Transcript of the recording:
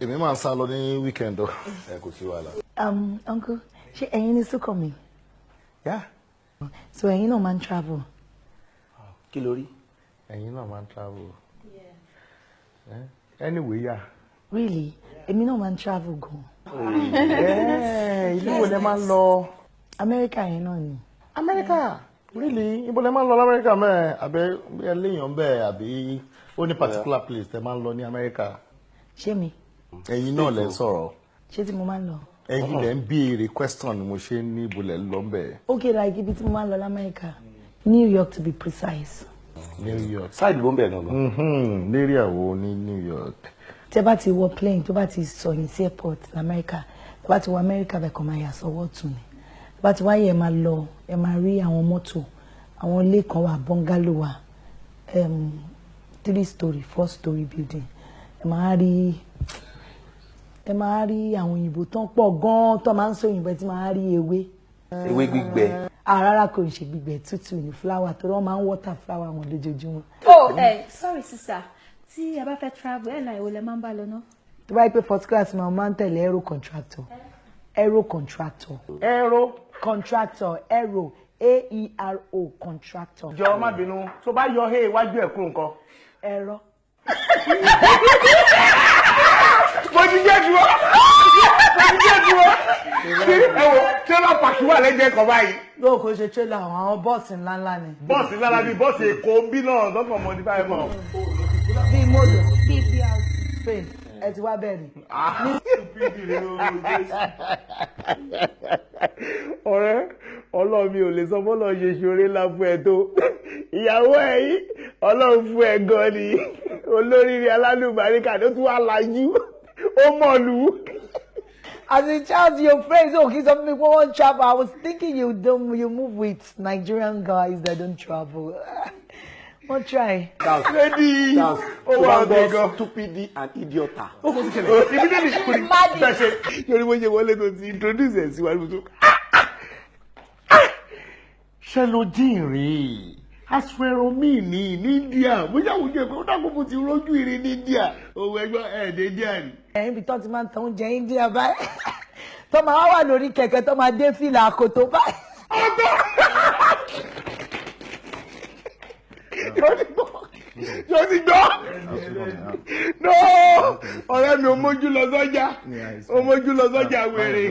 Èmi máa ń sá lọ ní weekend o. Ẹ kò sí wàhálà. Uncle, ṣé ẹ̀yin ní Súnkànmí? Yeah. So ẹ̀yin náà máa ń travel? Kí ló rí? Ẹ̀yin náà máa ń travel. Eh? Anyway, yeah. Really? Èmi náà máa ń travel gan. Eh, ìlú wo lẹ máa ń lọ? Amẹ́ríkà yẹn náà ni. Amẹ́ríkà? Really? Ibo lẹ máa ń lọ l'Amẹ́ríkà mẹ́ẹ̀? Àbẹ́ ẹ léèyàn bẹ́ẹ̀ àbí ó ní particular place tẹ máa ń lọ ní Amẹ́ríkà? Ṣé mi? Ẹ̀yin náà lẹ ń sọ̀rọ̀. Ṣé tí mo máa ń lọ? Ẹ̀yin lẹ ń béèrè question ni mo ṣe ní ibo lẹ ń lọ bẹ́ẹ̀. Okay, like ibi tí mo máa ń lọ l'Amẹ́ríkà. New York to be precise. New York. Side ló ń bẹ̀ gangan. Lérí àwo ní New York. Tẹ́ bá ti wọ plane, tó bá ti sọ yín sí airport l'Amẹ́ríkà, tẹ́ bá ti wọ Amẹ́ríkà bẹ̀ kàn máa yà sọ́wọ́ ọ̀tún ni. Tẹ́ bá ti wáyé, ẹ máa lọ, ẹ máa rí àwọn mọ́tò, àwọn ilé kan wà, bungalow wà, three story, four story building. Ẹ máa rí àwọn òyìnbó tán pọ̀ gan-an tó máa ń sọ òyìnbó, ẹ ti máa rí ewé. Ewé gbígbẹ. Ah, rárá, kò ń ṣe gbígbẹ, tútù ní flower torí wọ́n máa ń water flower wọn lójoojúmọ́. Oh, sorry sister, tí a bá fẹ́ travel, airline wo lẹ máa ń bá lọ ná? Tó bá yẹ pé first class, máa ń tẹ̀lé Aero Contractor, Aero Contractor. Aero. Contractor, Aero, Aero Contractor. Jọ, má bínú, tó bá yọ hé iwájú ẹ̀ kúrò nǹkan. Aero. Mo ti jẹ́ dúró, mo ti jẹ́ dúró. Tí ẹ wo trailer park wà lẹ́gbẹ̀ẹ́ kan báyìí. Lóò kò ṣe trailer, àwọn bọ́ọ̀sì ńláńlá ni. Bọ́ọ̀sì ńlá bíi bọ́ọ̀sì Èkó bí náà lọ́kàn modify mọ́. Bíi mọ́tò bíi BRT train, ẹ ti wá bẹ́ẹ̀ ni. Ọ̀rẹ́, Ọlọ́run mi ò lè sọ bọ́lọ̀ ṣe ṣoore ńlá fún ẹ tó ìyàwó ẹ yìí. Ọlọ́run fún ẹ gan ni, olóríire alálùbáríkà ló tún wà lájú, ó mọ̀lú. As a child, your friends, oh, kí sọ fún mi pé wọ́n travel. I was thinking you don't, you move with Nigerian guys that don't travel. Wọ́n try. Lady, ó wà ọ̀dẹ̀ gan. Stupidi and idiota. Ó kò sí ṣẹlẹ̀ ibi débi kò ní bẹ́ẹ̀ ṣe yorí bó ṣe wọlé tó ti introduce ẹ̀ sí wa níbi tó. Ṣé ló dín rèé aṣọ ní India? Bóyá àwùjọ ẹ̀kọ́ ó dàgbò, mo ti rójú ìrìn ní India òun ẹgbẹ́ ẹ̀ẹ́dẹ́ India ni. Ẹ̀yin ibi tó ti máa ń tan oúnjẹ India báyìí, tó máa wà lórí kẹ̀kẹ́, tó máa dé fìlà àkótó báyìí. Yóò ti gbọ́ no. Ọ̀rẹ́ mi, ò mójú lọ sọ́jà, ò mójú lọ sọ́jà wèrè.